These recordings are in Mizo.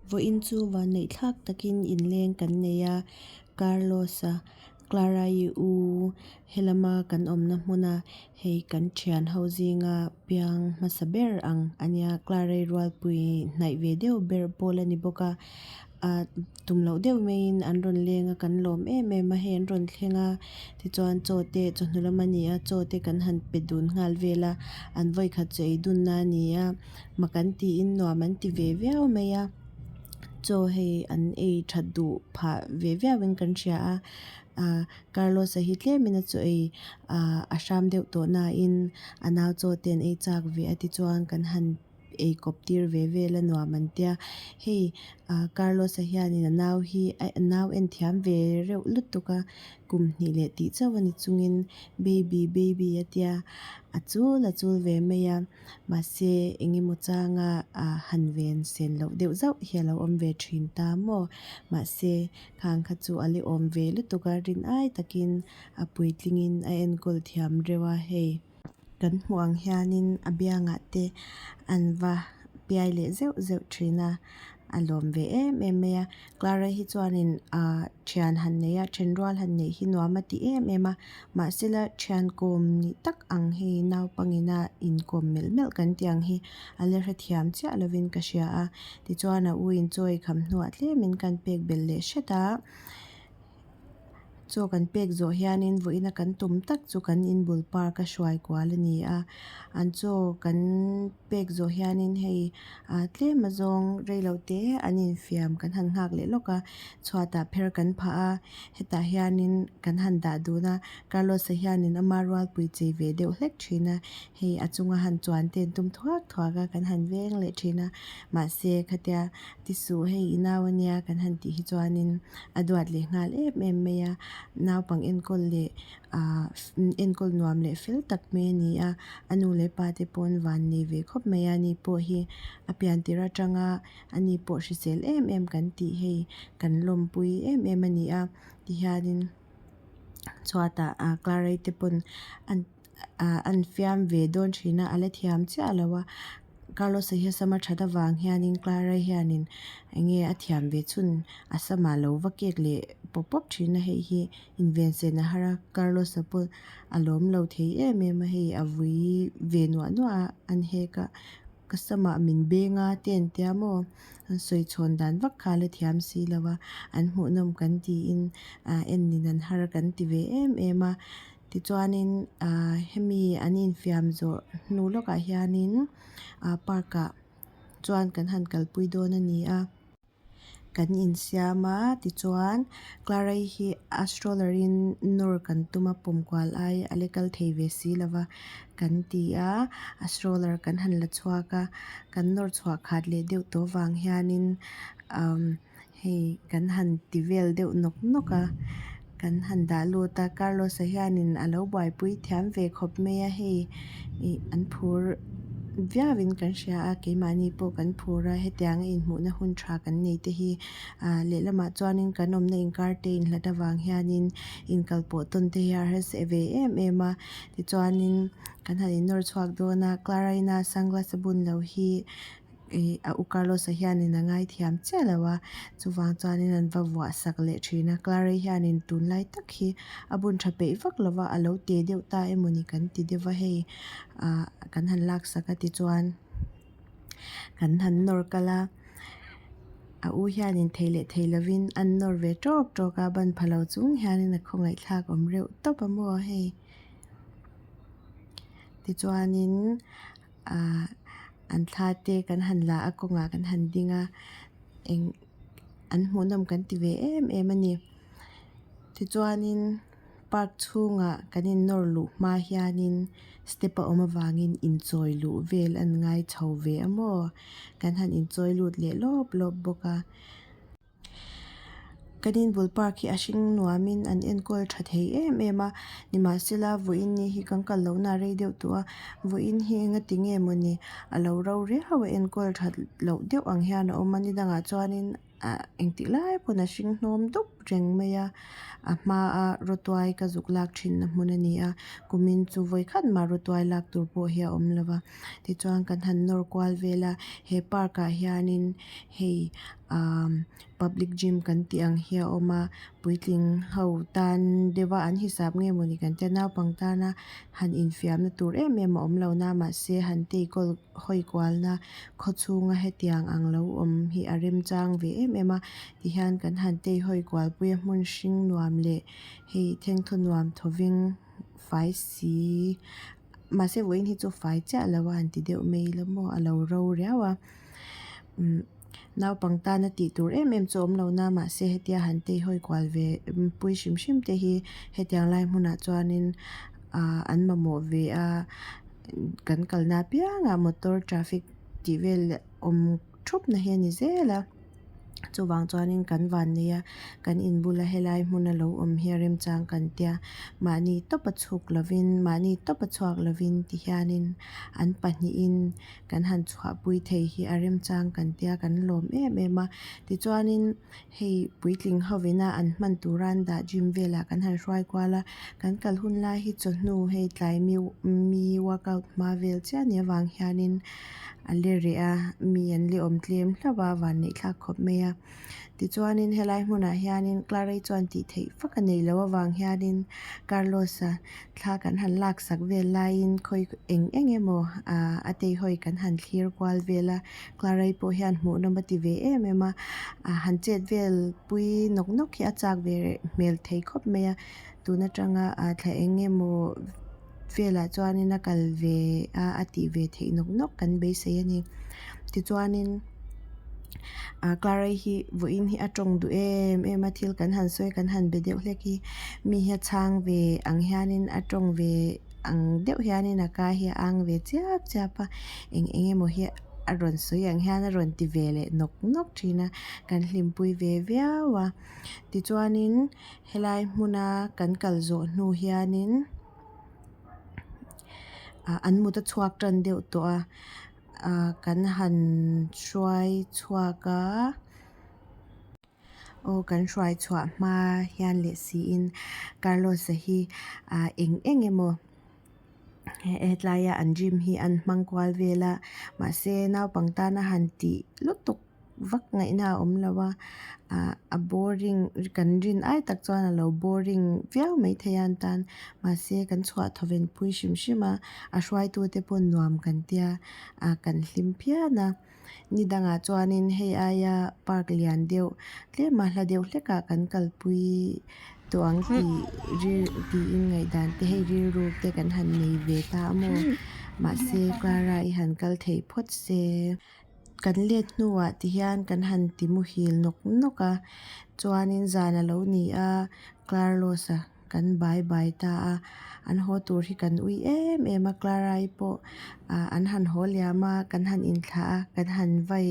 Vawiin chu vanneih thlak takin inleng kan nei a, Carlos-a, Clara-i u helama kan awmna hmuna hei kan thian ho zinga piang hmasa ber ang a nia, Clara-i rualpui hnaih ve deuh ber pawl a ni bawk a, ah tum loh deuh maiin an rawn leng a kan lawm em em a, hei an rawn thleng a tichuan chaw te chawhnu lam a ni a chaw te kan han pe dun nghal vel a an vawikhat chu ei dunna a ni a. Mak an tiin nuam an ti ve viau mai a, chaw hei an ei that duh phah ve viau in kan hria a, ah Carlos-a hi tlemin a chaw ei ah a hram deuh tawh nain a nau chaw te an ei chak ve a tichuan kan han ei kawp tir ve vel a nuam an tia, hei ah Carlos-a hianin a nau hi a nau en thiam ve reuh lutuk a kum hnih leh tih chauh a ni chungin baby baby a tia a chul a chul ve mai a. Mahse, engemaw changa ah han ven sen loh deuh zauh hi a lo awm ve thin ta maw? Mahse, khang kha chu a la awm ve lutuk a, rin ai takin a puitlingin a enkawl thiam reuh a hei. Kan hmuh ang hianin a biangah te an va piai leh zeuh zeuh thin a, a lawm ve em em mai a. Clara hi chuanin ah thian han nei a, then rual han neih hi nuam a ti em em a, mahsela thian kawm ni tak ang hei naupangina inkawm melh melh kan tih ang hi a la hrethiam chiah lovin ka hria a, tichuan a u in chaw ei kham hnuah tlemin kan pek belh leh hret a. Chaw kan pek zawh hianin vawiina kan tum tak chu kan inbul park a hruai kual a ni a, an chaw kan pek zawh hianin hei ah tlem azawng reilo te an infiam kan han nghak leh lawk a, chhuatah pher kan phah a, hetah hianin kan han dah dun a, Carlos-a hianin ama rualpui chei ve deuh hlek thin a, hei a chunga han chuan te an tum thuak thuak a, kan han veng leh thin a, mahse khatia Ti suh hei i nau ania kan han tih hi chuanin a duat leh nghal em em mai a, naupang enkawl leh ahh enkawl nuam leh fel tak mai a ni a, a nu leh pa te pawn van nei ve khawp mai a, ani pawh hi a pian tirh atanga ani pawh hrisel em em kan tih hei kan lawmpui em em a ni a, tihianin chhuatah ah Clara-i te pawn an ah an fiam ve dawn thin a, a la thiam chiah lo a, Carlos-a hi a sama that avang hianin Clara-i hianin eng nge a thiam ve chhun a sama lo va kek leh pawp pawp thin a hei hi invensen a har a, Carlos-a pawh a lawm lo thei em em a hei a vui ve nuah nuah a an hek a ka samah min beng a te an tia maw an sawi chhawn dan vak kha a la thiam si lo a an hmuhnawm kan tiin ah en nin an har kan ti ve em em a. Tichuanin ah hemi an infiam zawh hnu lawkah hianin ah park ah chuan kan han kalpui dawn a ni a kan insiam a tichuan Clara-i hi a stroller in nawr kan tum a pawm kual ai a la kal thei ve si lo va kan ti a a stroller kan han la chhuak a kan nawr chhuah khat leh deuh tawh vang hianin umm Hei kan han ti vel deuh nawk nawk a, kan han dah lut a Carlos-a hianin a lo buaipui thiam ve khawp mai a hei ih an phur viauin kan hria a keimahni pawh kan phur a hetianga inhmuhna hun tha kan nei te hi ah lehlamah chuanin kan awmna inkar te inhlat avang hianin inkalpawh tawn te hi a harsa ve em em a tichuanin kan han innawr chhuak dawn a Clara-ina sunglass a bun lo hi. Ih a u Carlos-a hianin a ngaithiam chiah lo a, chuvang chuanin an va vuah sak leh thin a, Clara-i hianin tunlai tak hi a bun tha peih vak lo va, a lo te deuh ta emawni kan ti deuh va hei ah kan han lak sak a tichuan kan han nawr kal a, a u hianin thei leh thei lovin an nawr ve tawk tawk a, ban pha lo chung hianin a khawngaihthlak awm reuh tawp a maw hei tichuanin. Ahh an thla te kan han la a kawngah kan han ding a eng an hmuhnawm kan ti ve em em a ni tichuanin park chhungah kan in nawr luh hma hianin step a awm avangin inchawi luh vel an ngai chho ve a maw kan han inchawi lut leh lawp lawp bawk a. Kan inbul park hi a hring nuamin an enkawl tha thei em em a nimahsela vawiin ni hi kan kal lohna a rei deuh tawh a vawiin hi engati nge mawni a lo ro riau a enkawl that loh deuh ang hian a awm a ni dangah chuanin ah engtik lai pawn a hring hnawm dup reng mai a a hmaa rawtuai ka zuk lak thin na hmun a ni a kumin chu vawikhat mah rawtuai lak tur pawh hi a awm lo va tichuan kan han nawr kual vel a he park ah hianin hei ahh public gym kan tih ang hi a awm a puitling ho tan deuh a an hisap nge mawni kan tia naupang tana han infiamna tur em em a awm lo na mahse han tei kawl hawi kual na khaw chhunga hetiang ang lo awm hi a remchang ve em em a tihian kan han tei hawi kual pui a hmun hring nuam leh hei thengthaw nuam thawveng fai si mahse vawiin hi chu fai chiah lo a han ti deuh mai ila maw a lo ro riau a umm naupang tana tih tur em em chu a awm lo na mahse hetia han tei hawi kual ve pui hrim hrim te hi hetiang lai hmunah chuanin ahh an mamawh ve a kan kalna apiangah motor traffic tih vel awm thup na hi a ni zel a. Chuvang chuanin kan van nei a, kan in bula helai hmuna lo awm hi a remchang kan tia, mahni tawpa chhuk lovin mahni tawpa chhuak lovin ti hianin an pahnihin kan han chhuahpui thei hi a remchang kan tia kan lawm em em a. Tichuanin hei puitling hovina an hman tura an dah gym velah kan han hruai kual a, kan kal hun lai hi chawhnu hei tlai mi mi workout hma vel chiah a nih avang hianin a le reh a mi an le awm tlem hlauh a van neih thlak khawp mai a tichuanin helai hmunah hianin Clara-i chuan tih theih vak a neih loh avang hianin Carlos-a thla kan han lak sak vel laiin khawi eng eng emaw ah a teihawi kan han thlir kual vel a Clara-i pawh hian hmuhnawm a ti ve em em a ah han chet vel pui nawk nawk hi a chak ve hmel thei khawp mai a tun atanga ah thla eng emaw. Velah chuanin a kal ve a a tih ve theih nawk nawk kan beisei a ni. Tichuanin ah Clara-i hi vawiin hi a tawng duh em em a thil kan han sawi kan han be deuh hlek hi mi hi a chhang ve ang hianin a tawng ve ang deuh hianin a ka hi a ang ve chiap chiap a eng eng emaw hi a rawn sawi ang hian a rawn ti ve leh nawk nawk thin a kan hlimpui ve viau a. Tichuanin helai hmuna kan kal zawh hnu hianin ah an mut a chhuak tan deuh tawh a ah kan han hruai chhuak a aw kan hruai chhuah hma hian leh siin Carlos-a hi ah eng eng emaw hetlai a an gym hi an hmang kual vel a mahse naupang tana han tih lutuk vak ngaihna a awm lo a ah a boring kan rin ai tak chuan a lo boring viau maithei a an tan mahse kan chhuah thawven pui hrim hrim a a hruaitu te pawh nuam kan tia ah kan hlim phian a ni dangah chuanin hei aia park lian deuh tlem a hla deuh hlek ah kan kalpui tawh ang tih ril tiin ngaihdan te hei rilru te kan han nei ve ta a maw mahse Clara i han kal theih phawt se. Kan let hnuah ti hian kan han ti muhil nawk nawk a chuanin zan a lo ni a Carlos-a kan bai bai ta a an haw tur hi kan ui em em a Clara-i pawh ah an han haw liam a kan han inthlah a kan han vai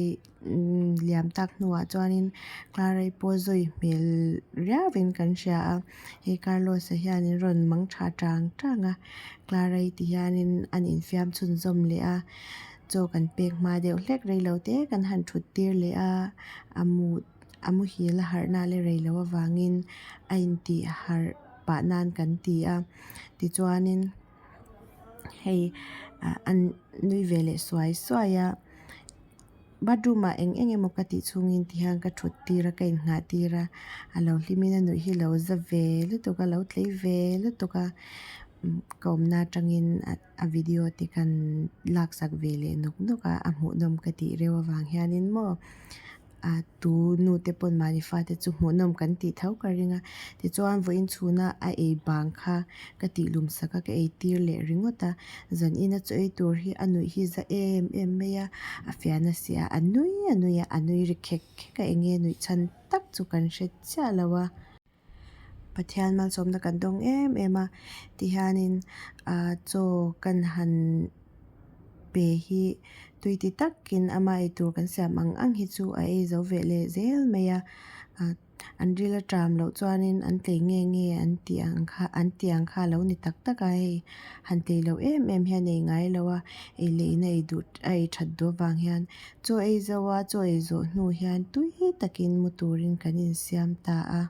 liam tak hnuah chuanin Clara-i pawh zawi hmel riauin kan hria a hei Carlos-a hianin rawn mang tha tang tang a Clara-i ti hianin an infiam chhunzawm leh a. Chaw kan pek hma deuh hlek rei lo te kan han thut tir leh a, a mu a muhil a harhna leh rei loh avangin a intih harh pah nan kan ti a tichuanin hei ah an nui ve leh suai suai a bathroom ah eng eng emaw ka tih chhungin ti hian ka thut tir a ka innghah tir a a lo hlimin a nuih hi lo za ve lutuk a lo tlei ve lutuk a ka awmna atangin a. A video te kan laksak ve leh nawk nawk a a hmuhnawm ka tih reuh avang hianin maw ah tu nu te pawn mahni fate chu hmuhnawm kan tih tho ka ring a tichuan vawiin chhuna a ei bang kha ka tih lum sak a ka ei tir leh ringawt a zan ina chaw ei tur hi a nuih hi za em em mai a a fiahna si a a nui a nui a a nui ri khek khek a eng nge nuih chhan tak chu kan hre chiah lo a. Pathian malsawmna kan dawng em em a tihianin ah chaw kan han pe hi tui ti takin ama eitur kan siam ang ang hi chu a ei zo ve leh zel mai a ah an ril a ṭam loh chuanin an tlei nge nge an tih ang kha an tih ang kha a lo ni tak tak a hei han tlei loh em em hian ei ngai lo a ei leh in a ei duh a ei that duh avang hian chaw ei zo a chaw ei zawh hnu hian tui takin mu turin kan insiam ta a.